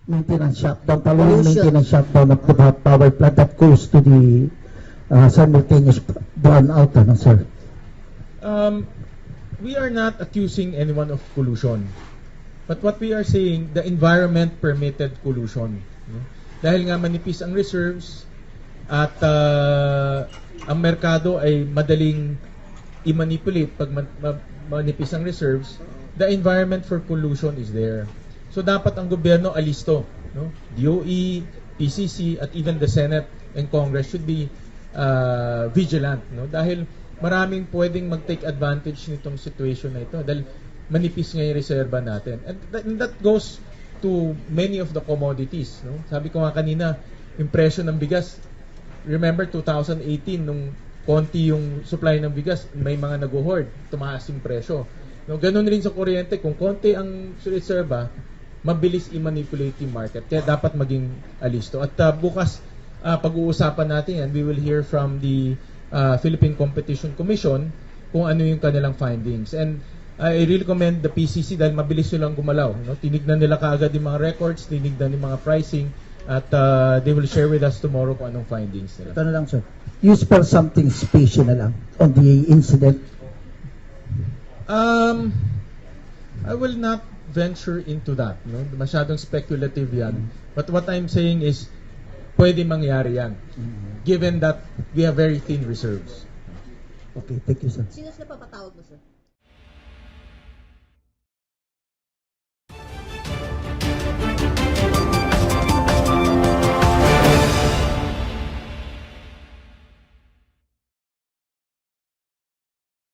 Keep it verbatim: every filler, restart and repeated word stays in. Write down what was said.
Maintenance shutdown, following maintenance shutdown of the power plant that caused to the uh, simultaneous brownout, ano, sir? Um, we are not accusing anyone of collusion. But what we are saying, the environment permitted collusion. No? Dahil nga manipis ang reserves at uh, ang merkado ay madaling i-manipulate pag man- ma- manipis ang reserves, the environment for collusion is there. So dapat ang gobyerno alisto, no? D O E, P C C, at even the Senate and Congress should be uh, vigilant, no? Dahil maraming pwedeng mag-take advantage nitong situation na ito dahil manipis nga yung reserba natin. And that, and that goes to many of the commodities, no? Sabi ko nga kanina, yung presyo ng bigas, remember two thousand eighteen, nung konti yung supply ng bigas, may mga nag-hoard, tumaas yung presyo. No, ganun rin sa kuryente, kung konti ang reserba, mabilis i-manipulate yung market. Kaya dapat maging alisto. At uh, bukas, uh, pag-uusapan natin yan, we will hear from the uh, Philippine Competition Commission kung ano yung kanilang findings. And I really commend the P C C dahil mabilis silang gumalaw. No? Tinignan nila kaagad yung mga records, tinignan yung mga pricing, at uh, they will share with us tomorrow kung anong findings nila. Ito na lang, sir. You spell something special na lang on the incident. Um, I will not venture into that. No? Masyadong speculative yan. But what I'm saying is, pwede mangyari yan. Given that we have very thin reserves. Okay, thank you, sir. Sino sila papatawag mo, sir?